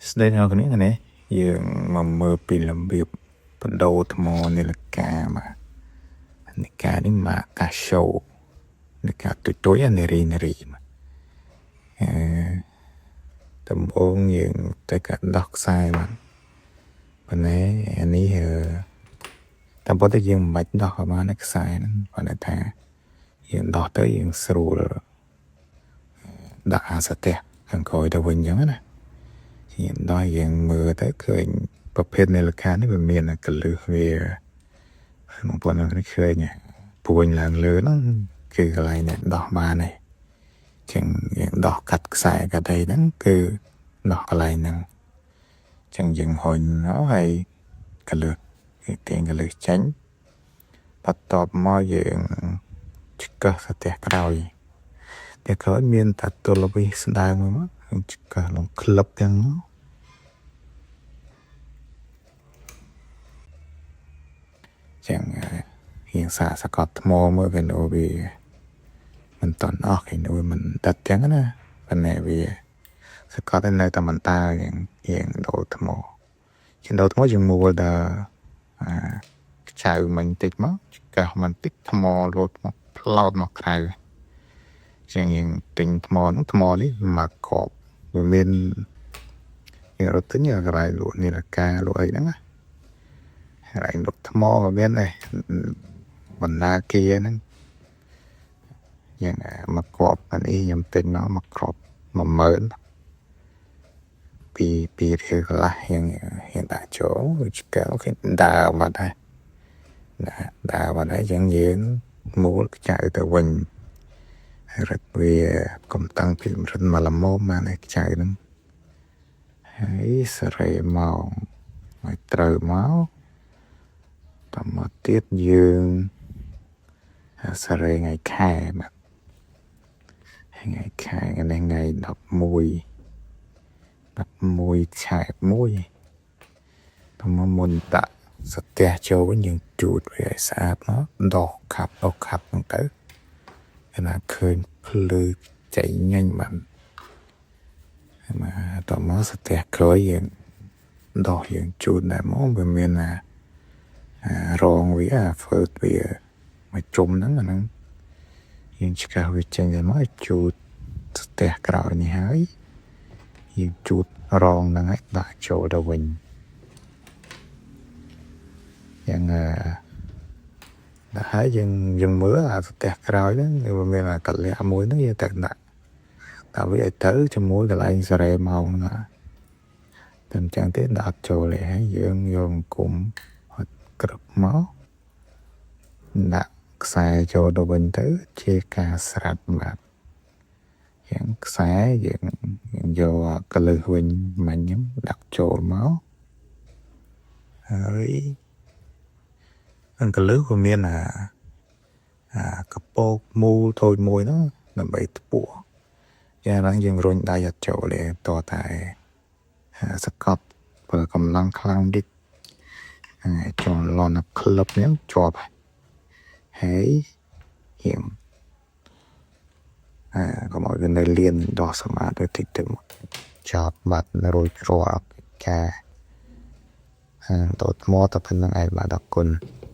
ស្ដីដល់គ្នានេះយើងមកមើលពីរបៀបបដូរថ្មនាឡិកាបាទនាឡិកានេះម៉ាកាសូនាឡិកាទុយទុយនារីនារីបាទអឺដំបូងយើងទៅកាត់ដោះខ្សែបាទប៉ុន្តែអានេះតាមពិតទៅយើងមិនបាច់ដោះក៏បានដែរខ្សែហ្នឹងគាត់ថាយើងដោះទៅយើងស្រួលដាក់អាសទះខាងក្រោយទៅវិញអញ្ចឹងណាយើងដោះយើងមើលទៅឃើញប្រភេទនាឡិកានេះវាមានកលឹះវាបងប្អូននេះឃើញពួញឡើងលើហ្នឹងគឺកន្លែងដែលដោះបានហើយចឹងយើងដោះកាត់ខ្សែកាត់អីហ្នឹងគឺដោះកន្លែងហ្នឹងចឹងយើងរុញមកហើយកលឹះគេទាញកលឹះចេញបន្ទាប់មកយើងឆ្កឹះសទះក្រោយតែក្រោយមានតែទល់វិស្ដើងមួយមកឆ្កឹះលងក្លឹបទាំងចឹងរៀងសាកសកត់ថ្មមើលគេនោះវាមិនតន់អស់គេនោះមិនដិតចឹងណាប៉ុន្តែវាសកត់នៅតែមិនតើរៀងដូរថ្មជាងដូរថ្មជាងមួលដល់អាខ្ចៅមិញតិចមកឆ្កឹះមិនតិចថ្មលោតមកផ្លោតមកក្រៅជាងយើងទិញថ្មនោះថ្មនេះមកក្របវាមានយើងរត់ទិញកន្លែងលក់នាឡិកាលក់អីហ្នឹងណាកន្លែងលក់ថ្មក៏មានដែរបណ្ណាគារហ្នឹងយ៉ាងមកក្របអានេះខ្ញុំទិញមកមកក្រប10000ពីពីរៀលកន្លះយើងដាក់ចូលវាឆ្កែគេដើរបាត់ហើយដើរបាត់ហើយចឹងយើងមូលខ្ចៅទៅវិញរឹតវាកំតាំងពីរឹតមកល្មមបានឯខ្ចៅហ្នឹងហើយសេរីម៉ោងឲ្យត្រូវមកតមកទៀតយើងសេរីថ្ងៃខែបាទថ្ងៃខែនេះថ្ងៃ11 11ខែ1តមកមុនដាក់សទះចូលវិញយើងជូតវាឲ្យស្អាតមកដោះខាប់ដោះខាប់ហ្នឹងទៅគេណាឃើញភ្លឺចៃញញបាទមកតមកសទះក្រោយយើងដោះយើងជូតដែរមកវាមានអារងវាអាហ្វឺតវាមកជុំហ្នឹងអាហ្នឹងយើងឆ្កឹះវាចេញទៅមកជូតសទះក្រោយនេះហើយយើងជូតរងហ្នឹងហើយដាក់ចូលទៅវិញយ៉ាងដល់ហើយយើងមើលអាផ្ទះក្រោយហ្នឹងវាមានអាកលៈមួយហ្នឹងយើងតែដាក់តែវាឲ្យទៅជាមួយកន្លែងសេរីម៉ោងហ្នឹងតែអញ្ចឹងទេដាក់អត់ចូលទេហើយយើងយកអង្គុំហត់ក្រឹបមកដាក់ខ្សែចូលទៅវិញទៅជាការស្រាប់បាទយ៉ាងខ្សែយើងយកកលឹះវិញមិញហ្នឹងដាក់ចូលមកហើយអង្គលឹះក៏មានអាកពកមូលតូចមួយហ្នឹងដើម្បីថ្ពោះយ៉ាងហ្នឹងយើងរុញដៃអត់ចូលទេតតែសកត់បើកម្លាំងខ្លាំងតិចចូលលន់ក្លឹបនេះជាប់ហើយរៀងកុំឲ្យវានៅលៀនដោះសម្អាតទៅតិចទៅចប់បាត់រួចរាល់ការតូចថ្មតែប៉ុណ្្នឹងឯងបាទអរគុណ។